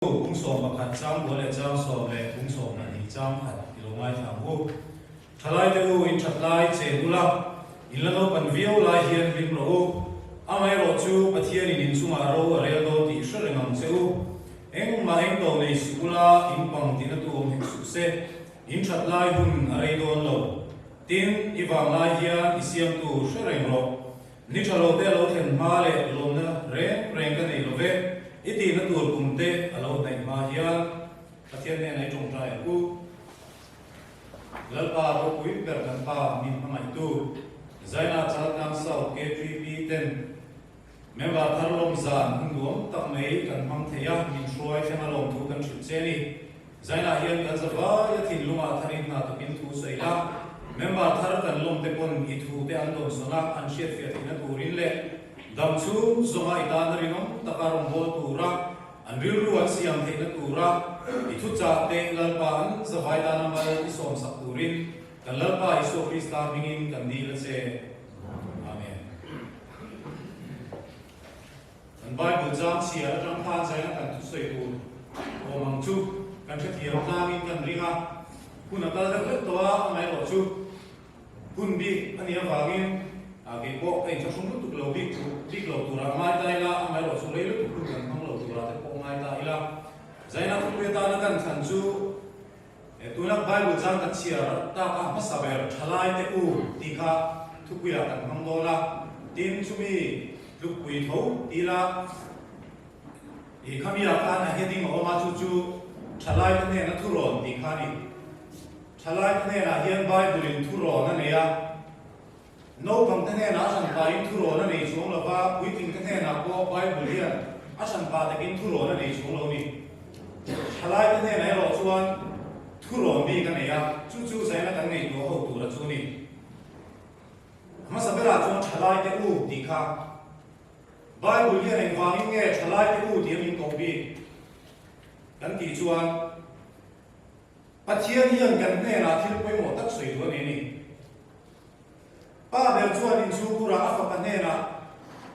Bung 11 chang bual leh chang sawm leh bung 12 chang khat i lo ngaithla ang u. Thalaite u, in that lai chen ula, in la naupan viau lai hian hlim rawh u. Amaherawh chu Pathianin in chungah ro a rel dawn tih hre reng ang che u. Engmah engto nei suh ula, in pang tina tu awm hek suh se. In that lai hun a rei dawn lo. Tin, i vang lai hian i siamtu hre reng rawh. Ni tha lo te a lo thlen hma leh lawmna reng reng ka nei lo ve, i tihna tur kum te a lo hnaih hma hian Pathian hnenah i tawngtai ang u. Lalpa ropui ber kan Pa min hmangaihtu Zaina Chaltlang South KTP ten member thar lawm zan hun nuam tak mai kan hmang thei a, min hruai thleng a lawmthu kan hrilh che a ni. Zainah hian kan za vai a thinlungah tharin hna takin thu sawi la, member thar kan lawm te pawn i thu te an dawnsawn a, an hriatfiah theihna turin leh dam chhung zawnga i tana rinawm taka rawngbâwl tura an rilru an siam theihna tura i thuchah te Lalpa an za vai tana mal i sawmsak turin kan Lalpa Isua Krista hmingin kan dil a che. Amen. Kan Bible chang chhiar atang khan zaina kan thusawi tur awm ang chu kan hrethiam tlangin kan ring a, hun a kal deuh hlek tawh a, amaherawh chu hun bik a nih avangin kei pawh ka inthlahrung lutuk lo bik chu bik lo turah ngai ta ila, amaherawh chu rei lutuk hun kan hmang lo turah te pawh ngai ta ila. Zaina thupui atana kan thlan chu tuna Bible chang kan chhiar tak a hmasa ber Thalaite u tih kha thupuiah kan hmang dawn a, tin chumi tlukpui tho ti ila i khamiah khan a heading a awm a, chu chu Thalaite hnena thurawn tih kha a ni. Thalaite hnenah hian Bible-in thurawn a nei a. Naupangte hnenah a hranpain thurawn a nei chuang lo va, puitlingte hnenah pawh Bible hian a hranpa takin thurawn a nei chuang lo a ni. Thalaite hnenah erawh chuan thurawn bik a nei a, chu chu zaina kan ngaihtuah ho tura chu a ni. A hmasa berah chuan thalaite u tih kha Bible hian engvangin nge thalaite u tih a min koh bik kan tih chuan, Pathian hian kan hnenah thil pawimawh tak sawi duh a nei a ni. Pa ber chuan inchhungkurah a fapa hnenah,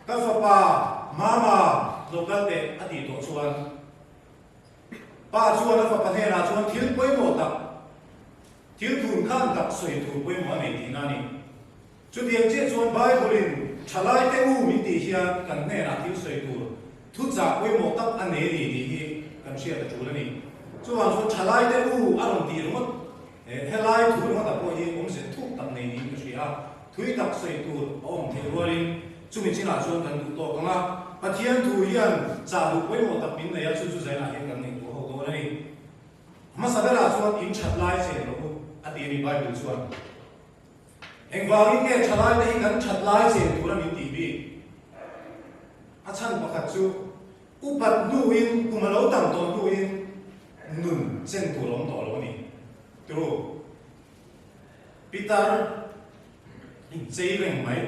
Ka fapa, Mama, lo kal teh, a tih tawh chuan pa chuan a fapa hnenah chuan thil pawimawh tak, thil thun khan tak sawi tur pawimawh a nei tihna a ni. Chutiang chiah chuan Bible-in thalaite u min tih hian kan hnenah thil sawi tur thuchah pawimawh tak a nei a ni tih hi kan hriat a tul a ni. Chuvang chuan thalaite u a rawn tih ringawt, helai thu ringawt ah pawh hi awmze thuk tak nei niin ka hria a, thui tak sawi tur a awm theih rualin chumi chinah chuan kan duh tawk ang a, Pathian thu hian chah duh pawimawh tak min nei a, chu chu zainah hian kan ngaihtuah ho dawn a ni. Hmasa berah chuan in that lai chen rawh u a ti a ni Bible chuan. Engvangin nge thalaite hi kan that lai chen tura min tih bik? A chhan pakhat chu upat hnuin, kum a lo tam tawh hnuin nun chen tur a awm tawh lo a ni. True. Pitar inchei reng mai.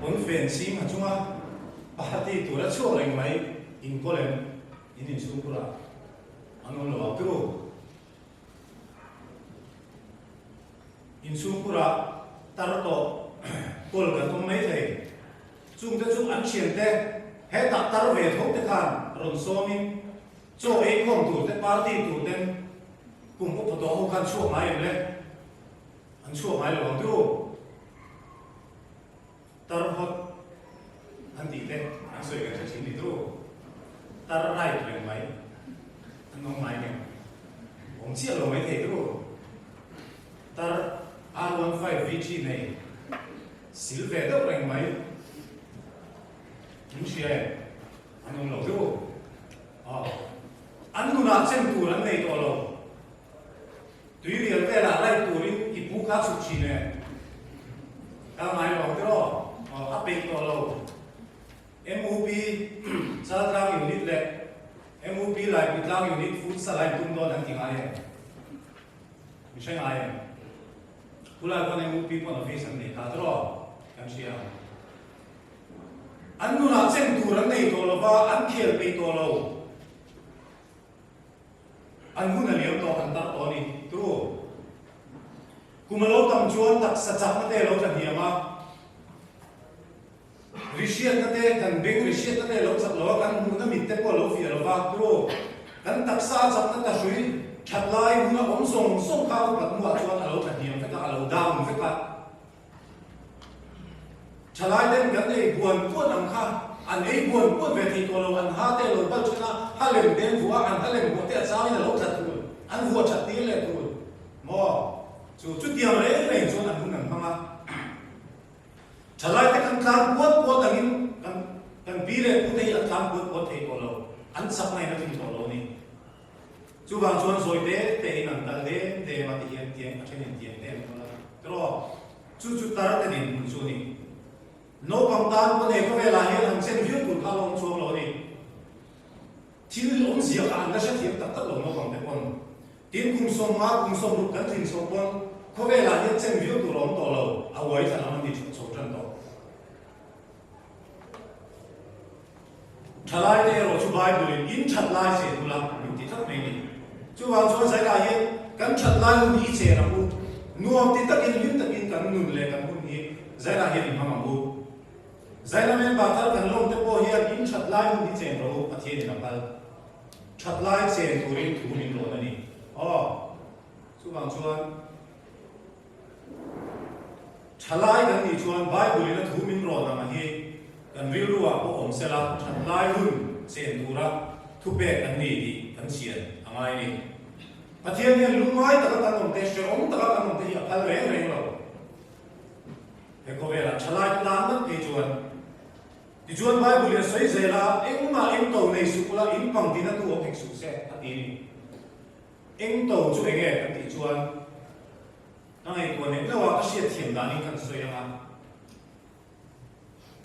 Pawnfen chhing ha chunga party tura chhuak reng mai inkawl em? In inchhungkhurah an awm lo ang. True. Inchhungkhurah tar tawh kawl kan awm mai thei. Chungte chu an thiante hetah tar ve tho te khan rawn sawmin chaw ei khawm tur te party tur ten kum upa tawh ho khan chhuak ngai em le? An chhuak ngai lo ang tiro. Tar hawt an tih te an sawi kan hre thin ni tiro. Tar right reng mai an awm ngai nge awm chiah lo mai thei tiro. Tar R15 VG nei sil ve deuh reng mai min hria em an awm lo tiro. Aw an nunah chen tur an nei tawh lo. Tui rial velah laih turin i pu kha chhuk thin e. Kal ngai lo ang tiraw? Aw, a peih tawh lo. MUP Chaltlang Unit leh MUP Laipuitlang Unit Futsal a intum dawn an ti ngai em? Mi hre ngai em? Khulai pawn MUP pawn office an nei kha tiraw? Kan hria ang. An nunah chen tur an nei tawh lova, an khel peih tawh lo. An hun a liam tawh an tar tawh a ni. True. Kum a lo tam chuan taksa chakna te a lo tla hniam a. Ri hriatna te, kan beng ri hriatna te a lo chak lo a, kan hmuhna mit te pawh a lo fiah lo va, tiraw? Kan taksa a chakna tahrui that lai hmuna awm zawng zawng kha upat hnuah chuan a lo tla hniam vek a, a lo down vek a. Thalai ten kan ei buan puan ang kha an ei buan puan ve thei tawh lo, an ha te a lo bal thin a, ha lem te an vuah a, an ha lem vuah te a changin a lo tla thul, an vuah that tir leh thul maw? Chu chutiang reng reng chuan an hun an hmang a. Thalai te kan tlan puat puat angin kan kan pi leh pu te hi an tlan puat puat thei tawh lo, an chak ngaihna tling tawh lo a ni. Chuvang chuan zawi te te in an kal dem dem a ti hian tiang a then in tiang te an kal a tiraw? Chu chu tar te dinhmun chu a ni. Naupang tan pawn he khawvelah hian han chen viau tur kha a la awm chuang lo a ni. Thil awmzia kha an la hrethiam tak tak lo naupang te pawn. Tin kum 50, kum 60 kan tlin chhoh pawn khawvelah hian chen viau tur a awm tawh lo, a uai thla lam an ni chho tan tawh. Thalaite erawh chu Bible-in in that lai chen ula min ti tlat mai a ni. Chuvang chuan Zaila hian kan that lai hun hi i chen ang u. Nuam ti takin hlim takin kan nun leh kan hun hi Zaila hian i hmang ang u. Zaila member thar kan lawmte pawh hian in that lai hun hi chen rawh u, Pathianin a phal. That lai chen turin thu min rawn a ni. Aw, chuvang chuan. Thalai kan nih chuan Bible-in a thu min rawn ang a hi kan rilru ah pawh awm sela thatlai hun chen tura thupek an ni tih kan chian a ngai a ni. Pathian hian lungngai taka kan awm te, hrehawm taka kan awm te hi a phal reng reng lo. He khawvelah thalai tan ngat phei chuan tichuan Bible-in a sawi zel a, engmah engto nei suh ula in pang tina tu awm hek suh se a ti a ni. Engto chu enge kan tih chuan Ka ngaihtuah neuh neuh a, ka hriatthiam danin kan sawi ang a.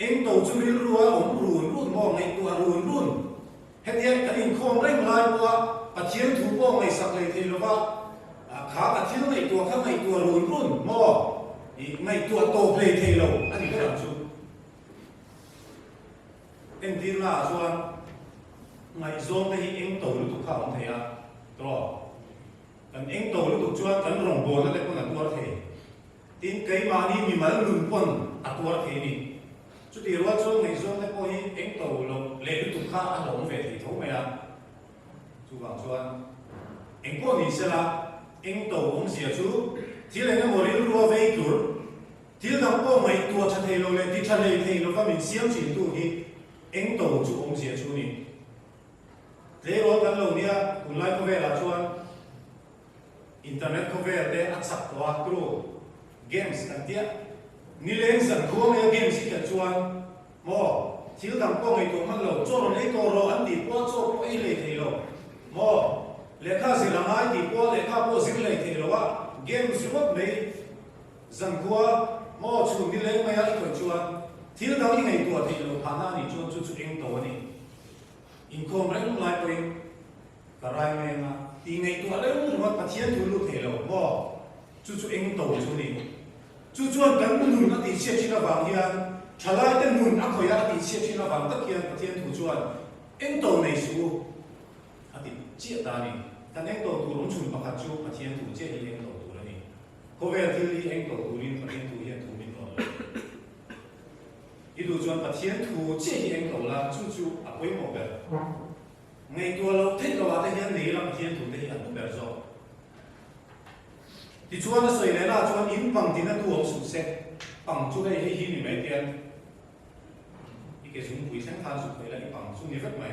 Engto chu rilru a awm run run maw, ngaihtuah run run. Hetia kan inkhawm reng lai pawha Pathian thu pawh ngaihsak leh thei lova, kha ka thil ngaihtuah kha ngaihtuah run run maw, ih ngaihtuah tawp hlei thei lo a ni ber ang chu. Entirna ah chuan ngaihzawng te hi engto lutuk kha a awm thei a, tawh. Kan eng to lutuk chuan kan rawngbawlna te pawn a tuar thei. Tin, keimahni mimal nun pawn a tuar thei a ni. Chutih rual chuan ngaihzawng te pawh hi eng to loh leh lutuk kha a hlawm ve thei tho mai a. Chuvang chuan eng pawh ni sela, eng to awmzia chu thil eng emaw rilrua vei tur, thil dang pawh ngaihtuah tha thei lo leh ti tha hlei thei lova min siam thintu hi eng to chu awmzia chu a ni. Tleirawl kan lo nia, tunlai khawvelah chuan internet khawvel te a chak tawh a, true, games kan tia, nileng zan khua mai a games hi khelh chuan maw thil dang pawh ngaihtuah hman lo, chaw rawn ei tawh rawh an tih pawh chaw pawh ei hlei thei lo maw, lehkha zir a ngai tih pawh lehkha pawh zir hlei thei lo a, games ringawt mai zan khua maw chhun nileng mai a i khawih chuan thil dang i ngaihtuah theih loh phahna a nih chuan chu chu eng to a ni. Inkhawm reng lai pawhin ka rai meng a, tih ngaihtuah reng ringawt Pathian thu lut thei lo maw? Chu chu eng to chu ni. Chu chuan kan nun a tihchhiat thin avang hian thalaite nun a khawih a, a tihchhiat thin avang tak hian Pathian thu chuan eng to nei suh u a ti chiah ta a ni. Kan eng to tur awm chhun pakhat chu Pathian thu chiah hi eng to tur a ni. Khawvel thil hi eng to turin Pathian thu hian thu min rawn lo. I duh chuan Pathian thu chiah hi eng lo la, chu chu a pawimawh ber. Ngaihtuah loh theih loh ah te hian nei ila Pathian thu te hi a hlu ber zawk. Tichuan a sawi leh lah chuan in pang tina tu awm suh se, pang chu hei hei hi ni mai tian i ke zungpui thleng khan zuk thei la i pang chu ni vek mai.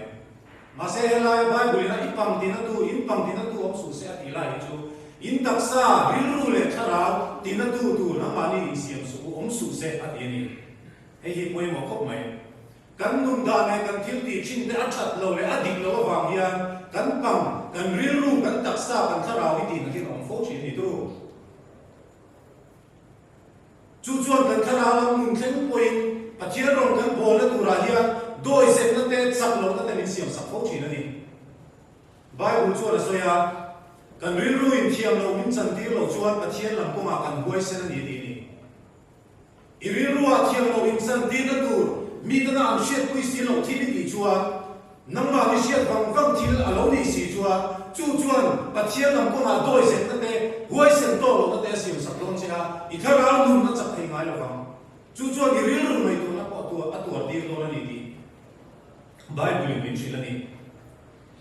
Mahse helaia Bible in a i pang tina tu, in pang tina tu awm suh se a tih lai hi chu in taksa, rilru leh thlarau tina tu tur nangmahni insiam suh u awm suh se a ti a ni. Hei hi pawimawh khawp mai. Kan nun dan leh kan thil tih thin te a that lo leh a dik loh avang hian kan pang, kan rilru, kan taksa, kan thlarau hi tihna hian a awm fo thin a ni turu. Chu chuan kan thlarau lam nun thleng pawhin Pathian rawn kan bawlna turah hian dawizetna te, chak lohna te min siamsak fo thin a ni. Bible chuan a sawi a, Kan rilru inthiam loh min chantir loh chuan Pathian lam kawngah kan huaisen a ni tih a ni. I rilruah thiam loh inchantirna tur mitana an hriatpui si loh thil i tih chuan, nangmah ni hriat vang vang thil a lo nih si chuan, chu chuan Pathian lam kawngah dawizetna te, huaisen tawk lohna te a siamsak dawn che a, i thlarau nun a chak thei ngai lo vang. Chu chuan i rilru ngaihtuahna pawh a tuar. a tuar tir dawn a ni tih Bible-in min hrilh a ni.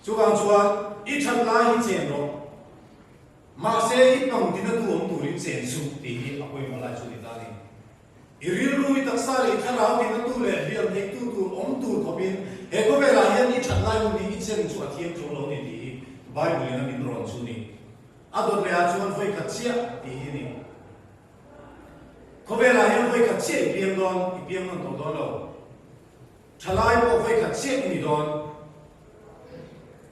Chuvang chuan i that lai hi chen rawh. Mahse i pang tina tu awm turin chen suh tih hi a pawimawh lai chu ni ta a ni. I rilru, i taksa leh i thlarau tina tu leh hliam theihtu tur awm tur khawpin he khawvelah hian i that lai hun hi i chen chu a thiam chuang lo a ni tih hi Bible-in a min rawn chu a ni. A dawt lehah chuan vawi khat chiah tih hi a ni. Khawvelah hian vawi khat chiah i piang dawn, i piang nawn tawh dawn lo. Thalai pawh vawi khat chiah i ni dawn.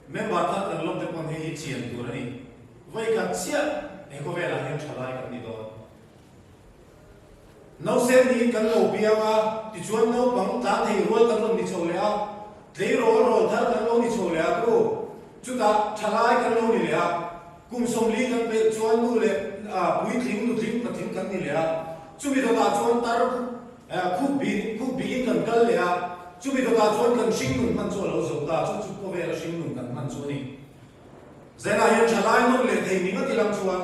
Member thar kan lawm te pawn hei hi chian tur a ni. Vawi khat chiah he khawvelah hian thalai kan ni dawn. Nausen niin kan lo piang a, tichuan naupang tlan thei rual kan rawn ni chho leh a, tleirawl rawl thar kan lo ni chho leh a tu, chutah thalai kan lo ni leh a, kum 40 kan pelh chuan nu leh puitling nutling patling kan ni leh a, chumi dawtah chuan tar khup bih khup bihin kan kal leh a, chumi dawtah chuan kan hringnun hman chu a lo zo ta, chu chu khawvela hringnun kan hman chu a ni. Zainah hian thalai nawn leh thei ni ngawt ilang chuan,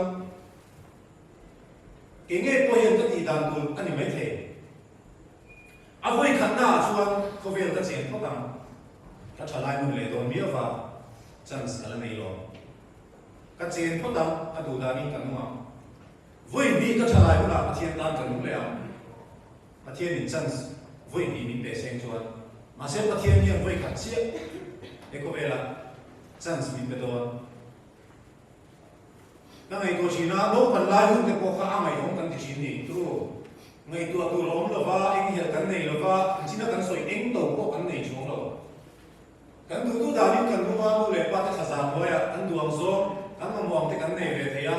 Kei ngei pawh hian ka tih dan tur a ni maithei. A vawi khatna ah chuan khawvel ka chen phawt ang. Ka tha lai nun leh dawn miau va, chance ka la nei lo. Ka chen phawt ang, a duh danin ka nung ang. Vawi hnih ka tha lai hunah Pathian tan ka nung leh ang. Pathianin chance vawi hnih min pe seng chuan. Mahse Pathian hian vawi khat chiah he khawvelah chance min pe dawn. Ka ngaihtuah thin a, naupan lai hun te pawh kha a ngaihawm kan ti thin ni. Tru, ngaihtuah tur a awm lo va, eng helh kan nei lo va, an china kan sawi eng to pawh kan nei chuang lo. Kan duhtu danin kan nunga nu leh pa te thlazar hnuaiah kan duang zawng, kan mamawh ang te kan nei ve thei a.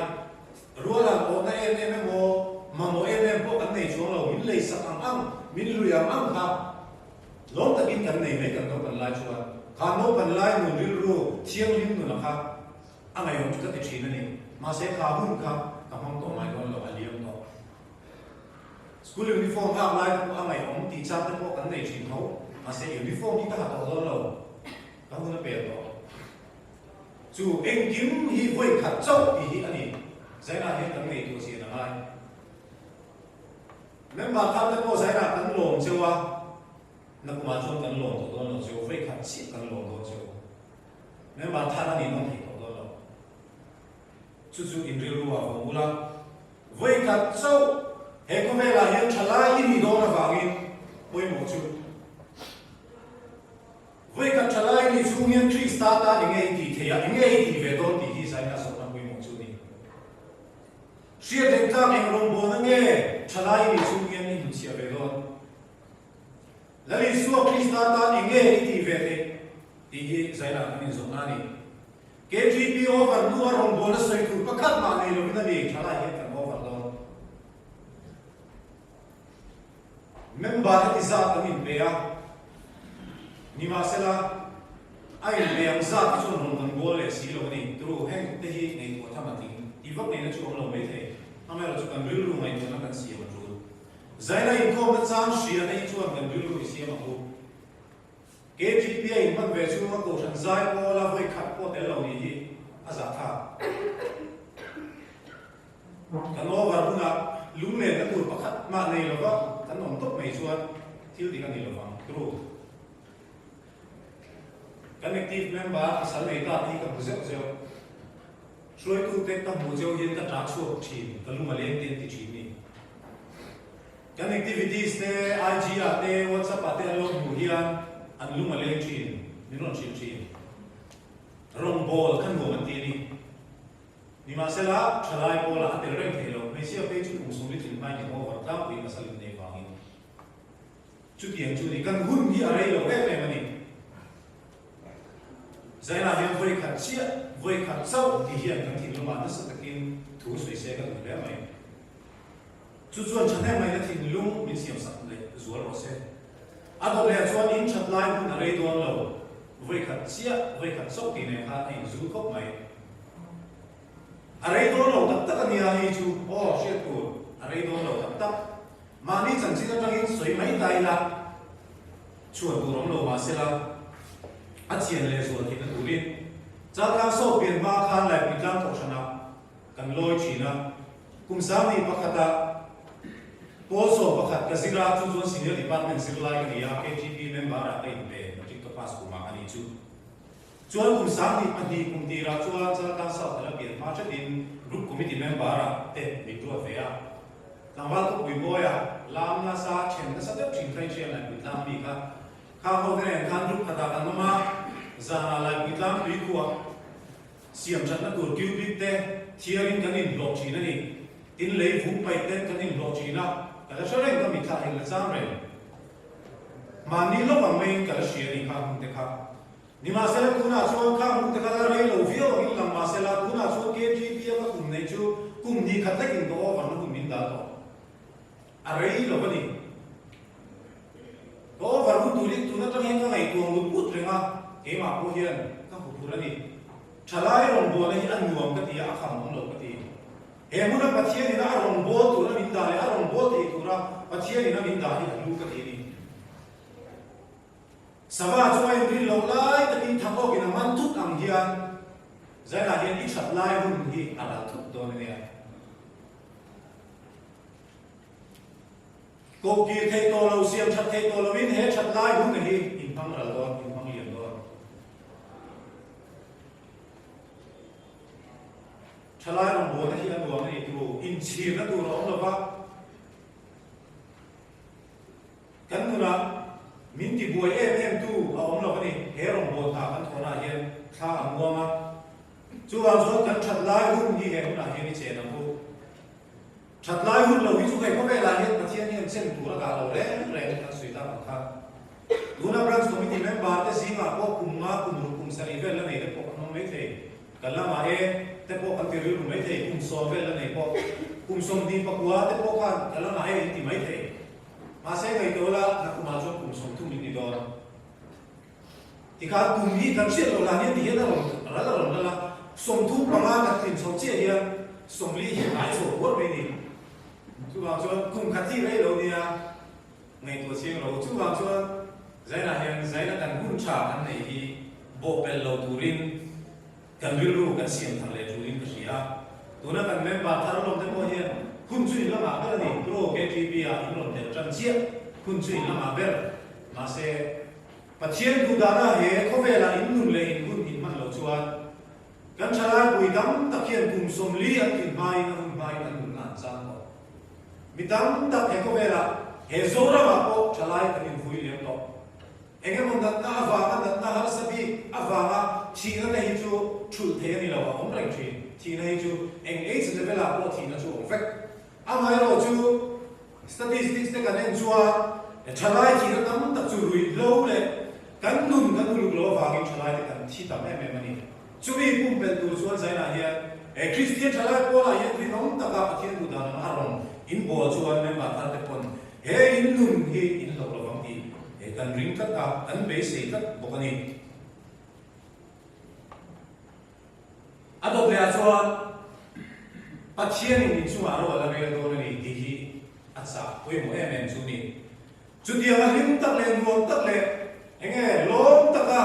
Rual han awhna em em emaw, mamawh em em pawh kan nei chuang lo, min leisak ang ang, min lui ang ang kha lawm takin kan nei mai kan naupan lai chuan. Kha naupan lai nun rilru thianghlim nuna kha A ngaihawm chu ka ti thin a ni. Mahse kha hun kha ka hmang tawh ngai dawn lo, a liam tawh. School uniform hak lai te pawh a ngaihawm tih chang te pawh kan nei thin tho. Mahse uniform hi ka ha tawh dawn lo, ka hun a pel tawh. Chu engkim hi vawi khat chauh tih hi a ni. Zainah hian kan ngaihtuah chian a ngai. Member thar te pawh zainah kan lawm cheu a, nakumah chuan kan lawm tawh dawn lo cheu, vawi khat chiah kan lawm dawn cheu. Member thar a nih nawn thei tawh dawn lo. Chu chu in rilru ah vawng ula, vawi khat chauh he khawvelah hian thalai i nih dawn avangin pawimawh chu. Vawi khat thalai i nih chhung hian Krista tan enge i tih theih a, enge i tih ve dawn tih hi zaina zawhna pawimawh chu a ni. Hriat reng tlak eng rawngbawlna nge thalai i nih chhung hian i hnutchhiah ve dawn? Lal Isua Krista tan enge i tih ve theih? Tih hi Zainah kan inzawhna a ni. KTP over hnu a rawngbawlna sawi tur pakhat mah nei lovin a ni, thalai hian kan over dawn. Member heti zat an inpe a, nimahsela a inpe ang zat hi chuan rawn kan bawl leh si lo a ni. Turu, heng te hi ngaihtuah tham a tling. Tih vak neihna chu awm lo maithei. Amaherawhchu kan rilru ngaihtuahna kan siam a tul. Zaina inkhawmna chang hriatna hi chuan kan rilru i siam ang u. KTP a inhman ve chhunga Kohhran zai pawla vawi khat pawh tel lo nih hi a zahthlak. Kan over hunah lunglenna tur pakhat mah nei lova kan awm tawp mai chuan thil dik a ni lovang. True. Kan active member pasal nei ta te hi ka hmu zeuh zeuh. Hruaitute ka hmuh cheu hian ka ṭah chhuak ṭhin, ka lung a leng te an ti ṭhin ni. Kan activities te IG ah te WhatsApp ah te an lo hmuh hian an lung a leng thin, min rawn hrilh thin. Rawngbâwl kha nuam an ti a ni. Nimahsela, thalai pawlah a tel reng thei lo, hmeichhia phei chu kum 40 tlin hmain in over tlangpuiin pasal in nei vangin. Chutiang chu a ni, kan hun hi a rei lo em em a ni. Zainah hian vawi khat chiah, vawi khat chauh ti hian kan thinlungah nasa takin thu sawi se ka duh hle mai. Chu chuan thahnem ngaihna thinlung min siam sak leh zual rawh se. A dawt leh chuan in that lai hun a rei dawn lo, vawi khat chiah, vawi khat chauh tih nen khan a inzul khawp mai. A rei dawn lo tak tak a nia hei chu, aw hriat tur, a rei dawn lo tak tak. Mahni chanchin atangin sawi mai ta ila, chhuan tur awm lo mahsela, a chian leh zual theihna turin Chaltlang sawp pian hma khan Laipui tlang kohhranah kan lawi thin a, kum 11 ah. Pawl 11 ka zir a, chu chuan Senior Department zirlai ka ni a, KTP member ah ka inpe, Matric ka pass kum ah a nih chu. Chuan kum 2002 kum tirah chuan Chaltlang South a la pian hma thetin Group Committee member ah te min ruat ve a. Tlangval khawpui mawia lam nasa then nasa deuh thin kha i hriat Laipuitlang mi kha. Khang ho te nen khan group khatah kan awm a, zanah Laipuitlang tui khuah Siam thatna tur cubic te thiarin kan inhlawh thin a ni. Tin lei vung paih ten kan inhlawh thin a, ka la hre reng ka mitthlah in la chang reng. Mahni lawk ang maiin ka la hria a ni khang hun te kha. Nimahsela tunah chuan khang hun te kha la rei lo viau angin lang mahsela tunah chuan KTP a ka kum neih chu kum hnih khat lekin ka over na hun min dal tawh. A rei lo a ni. Ka over hun tur hi tun atang hian ka ngaihtuah ngut ngut reng a, keimah pawh hian ka hmu phur a ni. Thalai rawngbawlna hi a nuam ka ti a, a kham awm lo ka ti. He hmuna Pathianin a rawnbawl tura min dah leh a rawnbawl thei tura Pathianin a min dah hi a hlu ka ti a ni. Sava chu a inrin loh lai takin thakawkin a man thut ang hian Zainah hian i that lai hun hi a ral thut dawn a nia. Kohkir theih tawh lo, siam that theih tawh loin he that lai hun hi in hmang ral dawn, in hmang lian dawn. Thalai rawngbawlna hi a nuam a ni tur, inchhirna tur a awm lo va. Kan nunah min tibuai em em tu a awm lo a ni. He rawngbawlna kan thawhnaah hian thla a muang a. Chuvang chuan kan that lai hun hi he hunah hian i chen ang u. That lai hun lo hi chu hei khawvelah hian Pathian hian chen tur a dah lo reng reng kan sawi tak ang kha. Tuna Branch Committee member te zingah pawh kum nga, kum ruk, kum sarih vel la nei te pawh kan awm mai thei. Kan lamah e te pawh kan ti rilru mai thei, kum 10 vel la nei pawh, kum 24 te pawh khan kan lamah e in ti mai thei. Mahse ngaihtuah la, nakumah chuan kum 30 in ni dawn. Tikhan kum hi kan hriat loh lah hian tihian a rawn ral a rawn lal a, 35 kan tlin chho chiah hian 40 hi a hnai chho huar mai ni. Chuvang chuan kum khat hi rei lo nia ngaihtuah chiang lo. Chuvang chuan Zainah hian Zaina kan hun tha kan neih hi bawhpelh lo turin kan rilru kan siam thar leh tulin ka hria. Tuna kan member thar lawm te pawh hian hun chu in la ngah ber a ni. Pro KTP ah in rawn tel tan chiah hun chu in la ngah ber. Mahse. Pathian duhdana he khawvelah in nun leh in hun in hman loh chuan kan thalai pui tam tak hian kum 40 an tlin hmain a hun hmain an nunna an chang tawh. Mi tam tak he khawvelah he Zoramah pawh thalai kan invui liam tawh. Eng emaw natna avanga natna harsa bik avanga thihna te hi chu thulh thei a ni lo, a awm reng thin. Thihna hi chu eng age level ah pawh thihna chu a awm vek. Amaherawh chu Statistics te kan en chuan thalai thihna tam tak chu ruihhlo leh kan nun kan uluk lo avangin thalai te kan thi tam em em a ni. Chumi pumpelh tur chuan Zainah hian he Kristian thalai pawlah hian rinawm taka Pathian duh dan anga a rawn inbawl chuan member thar te pawn he in nun hi in hlauh lovang tih kan ring tlat a, kan beisei tlat bawk a ni. A dawt lehah chuan Pathianin min chungah ro a la rel dawn a ni tih hi a chah pawimawh em em chu a ni. Chutianga hlim tak leh nuam tak leh eng nge lawm taka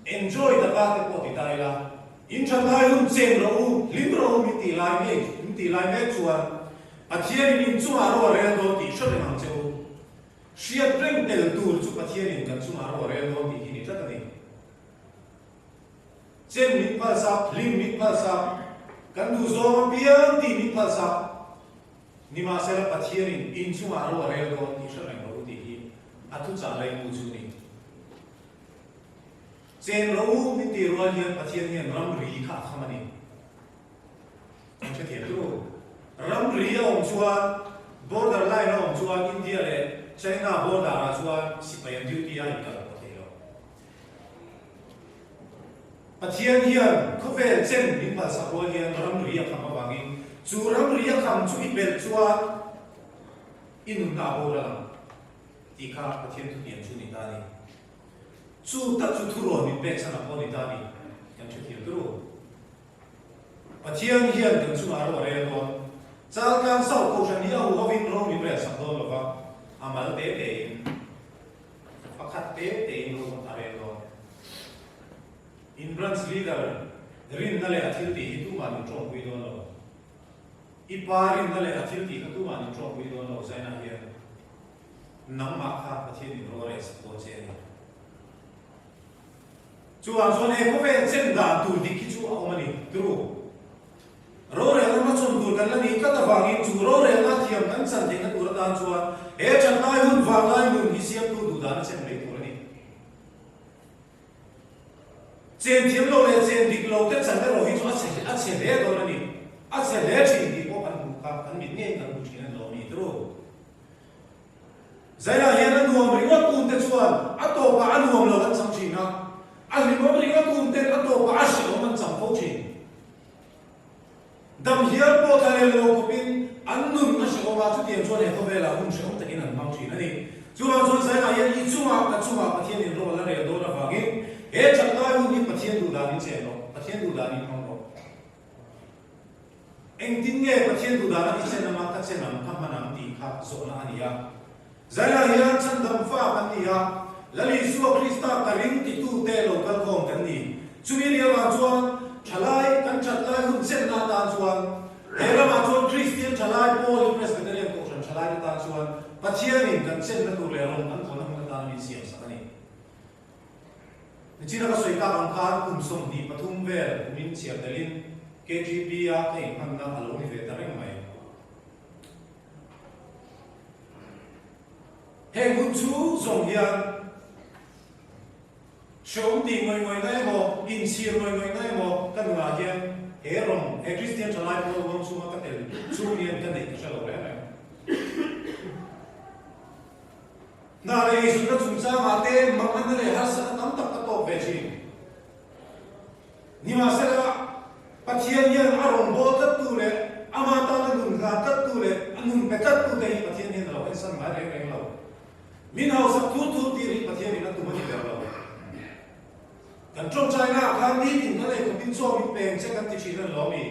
enjoy taka te pawh ti ta ila, in that lai hun chen rawh u, hlim rawh u min tih lai mek min tih lai mek chuan Pathianin in chungah ro a rel dawn tih hre reng ang che u. Hriat reng tel tur chu Pathianin kan chungah ro a rel dawn tih hi ni tlat a ni. Chen min phalsak, hlim min phalsak, kan duh zawng apiang tih min phalsak. Nimahsela Pathianin in chungah ro a rel dawn tih hre reng rawh u tih hi a thuchah laimu chu a ni. Chen rawh u min tih rual hian Pathian hian ramri kha a kham a ni. Kan hrethiam chu ramri a awm chuan border line a awm chuan India leh China border ah chuan sipai an duty a inkal pawh thei lo. Pathian hian khawvel chen min phalsak rual hian ramri a kham avangin chu ramri a kham chu i pelh chuan i nunna a boral ang tih kha Pathian thutiam chu ni ta a ni. Chu tak chu thurawn min pek chhan ah pawh ni ta a ni. Kan hrethiam tur u. Pathian hian kan chungah ro a rel dawn. Chaltlang South Kohhran hi a huhovin ro min relsak dawn lova, a mal te tein. Pakhat te tein ro a rel dawn. In branch leader rinna leh a thil tih hi tumah min tawngpui dawn lo. I pa rinna leh a thil tih kha tumah an inṭawmpui dawn lo zainah hian nangmah kha Pathianin ro a reh sak dawn che a ni. Chuvang chuan he khawvel chen dan tur dik hi chu a awm a ni, turu. Rorelna hmachhawn tur kan la nih tlat avangin chu rorelna thiam kan chan theihna tur atan chuan he thatlai hun vanglai nun hi siamtu duh dan a chen mai tur a ni. Chen thiam lo leh chen dik lo te chan erawh hi chu a chhe a chhe hle dawn a ni. A chhe hle thin tih pawh kan hmuh kha kan mit ngeiin kan hmu thin a ni lo a ni turu. Zainah hian a nuam ringawt um te chuan a tawpah a nuam lo an chang thin a, a hlimawm ringawt um ten a tawpah a hrehawm an chang fo thin. Dam hial pawh thla leh lo khawpin an nun a hrehawm a, chutiang chuan he khawvelah hun hrehawm takin an hmang thin a ni. Chuvang chuan Zainah hian i chungah ka chungah Pathianin ro a la rel dawn avangin he thatlai hun hi Pathian duh danin chen rawh, Pathian duh danin hmang rawh. Engtin nge Pathian duh dana i chen anga ka chen ang, ka hman ang tih kha zawhna a ni a. Zaila hian chhandam fa kan ni a, Lal Isua Krista ka ring titute lo kal khawm kan ni. Chumi ni avang chuan thalai kan that lai hun chenna atan chuan he ramah chuan Kristian thalai Paul hi Presbyterian Kohhran thalaite tan chuan Pathianin kan chenna tur leh rawng kan thawhna hmun atan min siamsak a ni. Nichina ka sawi tak ang khan kum 23 vel kumin chhiar telin KGB-a ka inhmanna a lo ni ve ta reng mai. Heng hun chu zawng hian hrehawm tih ngawih ngawihna emaw, inchhir ngawih ngawihna emaw ka nunah hian he rawng, he Kristian thalai pawl ruang chhunga ka tel chhung hian ka neih ka hre lo reng reng. Hna leh eizawnna chungchangah te manganna leh harsatna tam tak ka tawk ve thin. Nimahsela, Pathian hian a rawngbâwl tlattu leh ama tana nun hlan tlattu leh a nun pe tlattu te hi Pathian hian a lo ensan ngai reng reng lo. Min hausak thur thur tir hi Pathianin a tum a ni ber lo. Kan tawngtainaah khan nitin kan eikhawpin chaw min peng che kan ti thin a ni lo mi?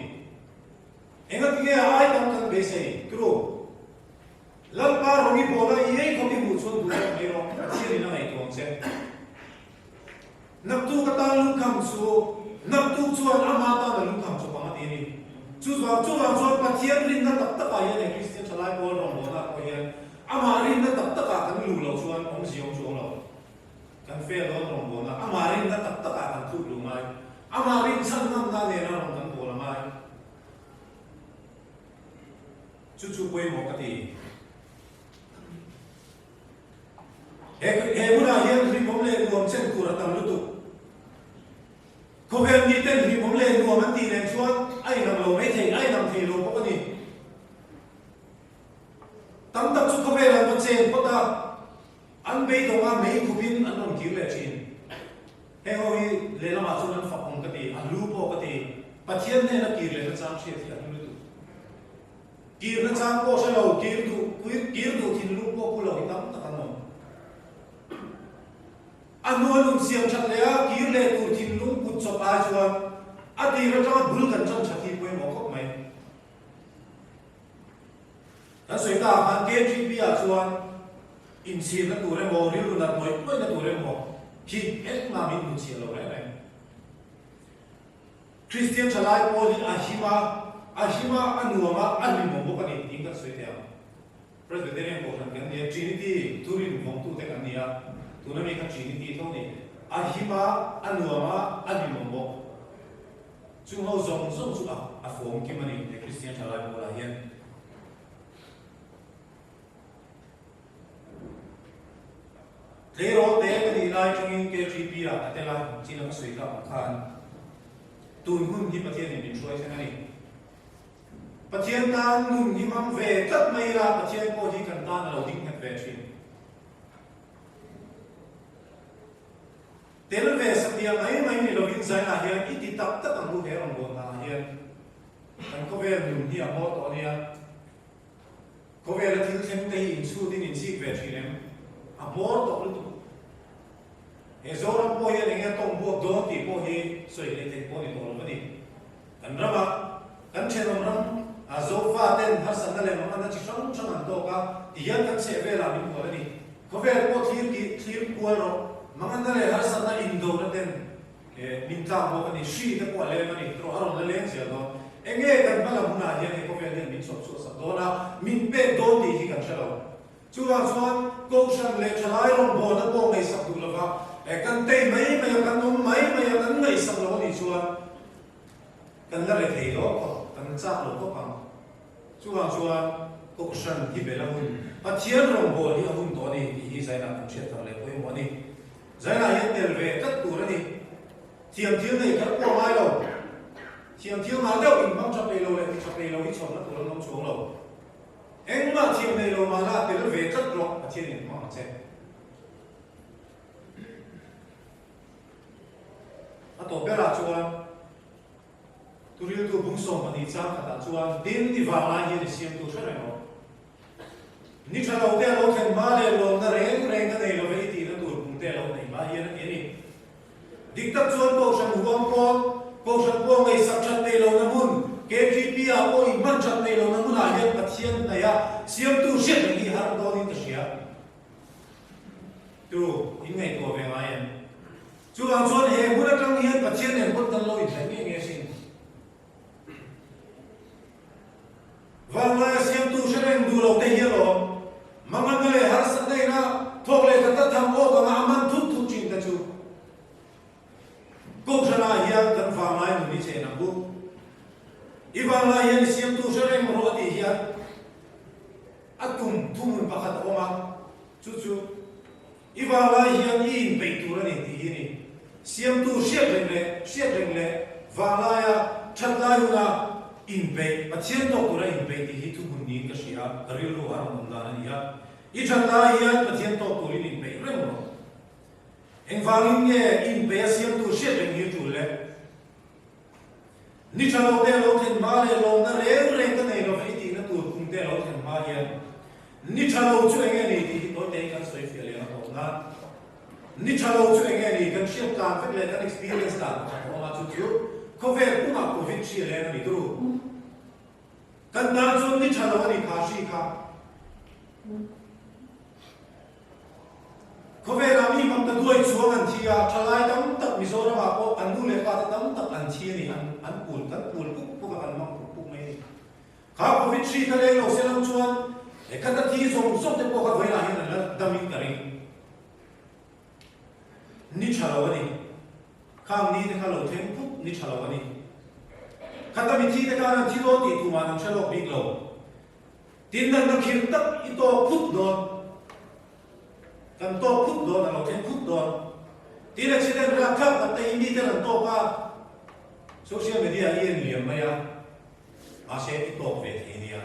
Engatinge a ai tam kan beisei? True. Lalpa rawng i bawl a, i ei khawp i hmuh chuan duh zawk mai rawh, Pathian in a ngaihtuah ang che. Naktuk atan lungkham chu, naktuk chuan ama tan a lungkham chawp ang a ti a ni. Chu vang chuvang chuan Pathian rinna tak takah hian he Kristian thalai pawl rawngbawlna pawh hian amah rinna tak takah kan luh loh chuan awmzia awm chuang lo. Kan fail dawn rawngbawlna, amah rinna tak takah kan tluk luh ngai. Amah rinchhan ngamna nena rawn kan bawl a ngai. Chu chu pawimawh ka ti. He he hunah hian hlimawm leh nuam chen tur a tam lutuk. Khawvel miten hlimawm leh nuam an tih nen chuan a inang lo mai thei, a inang thei lo bawk a ni. Tam tak chu khawvel an va chen phawt a, an beidawng a mei khupin an rawn kir leh thin. Heng ho hi lehlamah chuan an fak awm ka ti, a hlu pawh ka ti. Pathian hnena kir leh nachang hriat hi a hlu lutuk. Kir nachang pawh hre lo, kir duh, kir duh thinlung pawh pu lo hi tam tak an awm. A hnua nun siam that leh a kir leh tur thinlung put chawp ai chuan a tir atanga bul kan tan that hi pawimawh khawp mai. Kan sawi ta ah khan KGP ah chuan inchhirna tur emaw, rilru nat ngawih ngawihna tur emaw hi engmah min hmu chhiah lo reng reng. Kristian thalai pawl hi a him a, a him a, a nuam a, a hlimawm bawk a ni tiin kan sawi thei ang. Presbyterian Kohhran kan ni a, Trinity thurin vawngtute kan ni a, tuna mi kha Trinity tho a ni. A him a, a nuam a, a hlimawm bawk. Chung ho zawng zawng chu a a fawm kim a ni he Kristian thalai pawlah hian. Tleirawl te ka nih lai tangin KGP ah ka tel a, chin a ka sawi tak ang khan tun hun hi Pathianin min hruai thleng a ni. Pathian tan nun hi hmang ve tlat mai ila Pathian pawh hi kan tan a lo ding nghet ve thin. Tel ve satliah mai mai ni lovin zainah hian i ti tak tak ang u he rawngbawlhna ah hian kan khawvel nun hi a hmawr tawh a nia. Khawvela thil thleng te hi inchhutin inchik ve thin em? A hmawr tawh lutuk. He Zoram pawh hian enge a tawng buak dawn tih pawh hi sawi hleih theih pawh a ni tawh lo a ni. Kan rama kan thenawm ram ah Zofa ten harsatna leh manganna chi hrang hrang an tawk a, tihian kan chheh velah min hual a ni. Khawvel pawh thlir ki thlir kual rawh. Manganna leh harsatna indona ten min tlak bawk a ni. Hri te pawh a leng a ni. Tawh a rawn la leng zel dawn. Enge kan hma lam hunah hian he khawvel hian min chhawp chhuah sak dawn a, min pek dawn tih hi kan hre lo. Chuvang chuan Kohhran leh thalai rawngbawlna pawh ngaihsak duh lova, kan tei mai mai a, kan awm mai mai a, kan ngaihsak lo a nih chuan kan la re thei lo khawp, kan chak lo khawp ang. Chuvang chuan Kohhran hi bel a hun, Pathian rawngbâwl hi a hun tawh a ni tih hi Zainah kan hriat thar leh pawimawh a ni. Zainah hian tel ve tlat tur a ni. Thiam thil nei kher pawh a ngai lo. Thiam thil ngah deuh inhmang tha peih lo leh ti tha peih lo hi chhawmna tur an awm chuang lo. Engmah thiam nei lo mahla tel ve tlat rawh Pathian in hmang ang che. A tawp berah chuan Turiltu bung 12 chang khatah chuan din i vang lai hian i siamtu hre reng rawh. Ni tha lo te a lo thlen hma leh lawmna reng reng ka nei love i tihna tur bung te a lo nei hma hian a ti a ni. Dik tak chuan Kohhran huam pawn, Kohhran pawh ngaihsak that nei lohna hmun, KTP ah pawh inhman that nei lohna hmunah hian Pathian hnaih a siamtu hriat reng hi har dawnin ka hria. Tu in ngaihtuah ve ngai em? Chuvang chuan he hmun atang hian Pathian nen pawn kan lo inhnaih ngei ngei asin. Vanlaia siamtu hre reng duh lo te hi alawm. Manganna leh harsatna ina thawk leh khat a tham awk anga a man thut thut thin te chu. Kohhranah hian kan vanglai nun hi chen ang u. I vanglai hian i siamtu hre reng rawh a tih hian a tum thuhmun pakhat a awm a, chu chu I vanglai hian i inpeih tur a ni tih hi a ni. Siamtu hriat reng leh hriat reng leh vanglaia that lai huna inpeih, Pathian tawk tura inpeih tih hi thuhmun niin ka hria a, ka rilru a rawn awm dan a ni a. I that lai hian Pathian tawk turin inpeih reng rawh. Engvangin nge i inpeih a siamtu hriat reng hi a tul le? Ni tha lo te a lo thlen hma leh lawmna reng reng ka nei lova i tihna tur kum te a lo thlen hma hian ni tha lo chu enge ni tih hi tawi tein kan sawi fiah leh ang a tawp nan. Ni tha lo chu enge ni kan hriat tlan vek leh kan experience dan pakhat a awm a chu chu khawvel pumah covid hri a leng a ni turu. Kan tan chuan ni tha lo a ni kha hri kha. Khawvelah mi hmang ta duai chuang an thi a, thalai tam tak Mizoramah pawh an nu leh pa te tam tak an thi a ni, an an pul kan pul puk puk a, kan mang puk puk mai a ni. Kha Covid hri kha leng lo se lo chuan he khata thi zawng zawng te pawh kha vawiinah hian an la dam in ka ring. Ni tha lo a ni. Khang ni te kha lo thleng puk ni tha lo a ni. Khata mi thi te khan an thi dawn tih tuman an hre lawk bik lo. Tin natna khirh tak i tawk phut dawn. Kan tawk phut dawn, a lo thleng phut dawn. Tin accident rak thlak tak te hi miten an tawk a, social media i en liam mai a, mahse i tawk ve thei nia.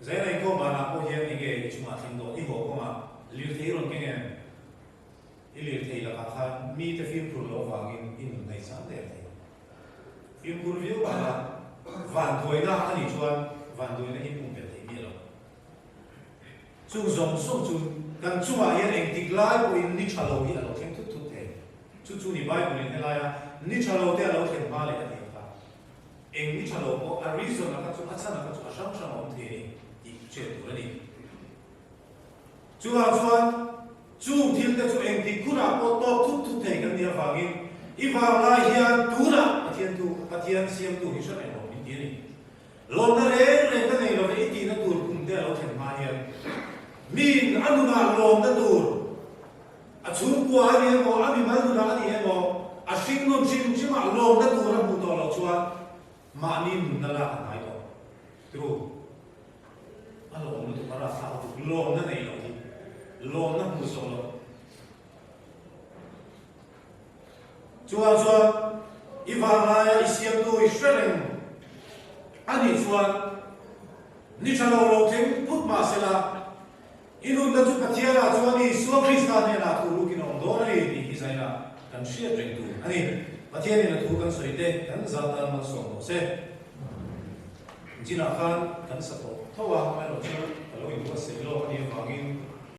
Zaina inkhawm banah pawh hian enge i chungah thleng dawn, i haw kawngah lirthei i rawn keng em? I lirthei lakah khan mite fimkhur loh avangin i nun hnaih chang der thei. Fimkhur viau bak a, vanduaina a nih chuan vanduaina hi pumpelh thei miah lo. Chung zawng zawng chu kan chungah hian engtik lai pawhin ni tha lo hi a lo thleng thut thut thei. Chu chu ni Bible in helaia ni tha lo te a lo thlen hma leh a tih kha. Eng ni tha lo pawh a reason a kha chu a chhan a kha chu a hrang hrang a awm thei a ni tih hriat tur a ni. Chuvang chuan chung thil te chu engtik hunah pawh tawp thut thut thei kan nih avangin i vanglai hian tunah Pathian thu, Pathian siamtu hi hre reng rawh min ti a ni. Lawmna reng reng ka nei love i tihna tur kum te a lo thlen hma hian miin a nunah lawmna tur a chhungkua a ni emaw, a mimal nunah a ni emaw, a hringnun hrim hrimah lawmna tur a hmuh tawh loh chuan mahni nunna lak a hnai tawh. True. A lawm lutuk a rah thlak lutuk lawmna nei loh hi lawmna hmu zawh loh chuan chuan i vanglaia i siamtu i hre reng a nih chuan ni tha lo lo thleng phut mah sela i nunna chu Pathianah chuan Isua Krista hnenah thu lukin a awm dawn a ni tih hi zaina kan hriat reng tur a ni. Pathianin a thu kan sawi te kan zat tan malsawm rawh se. Chinah khan kan sa tawh tho a, amaherawhchu ka lo inbuatsaih lawk a nih avangin.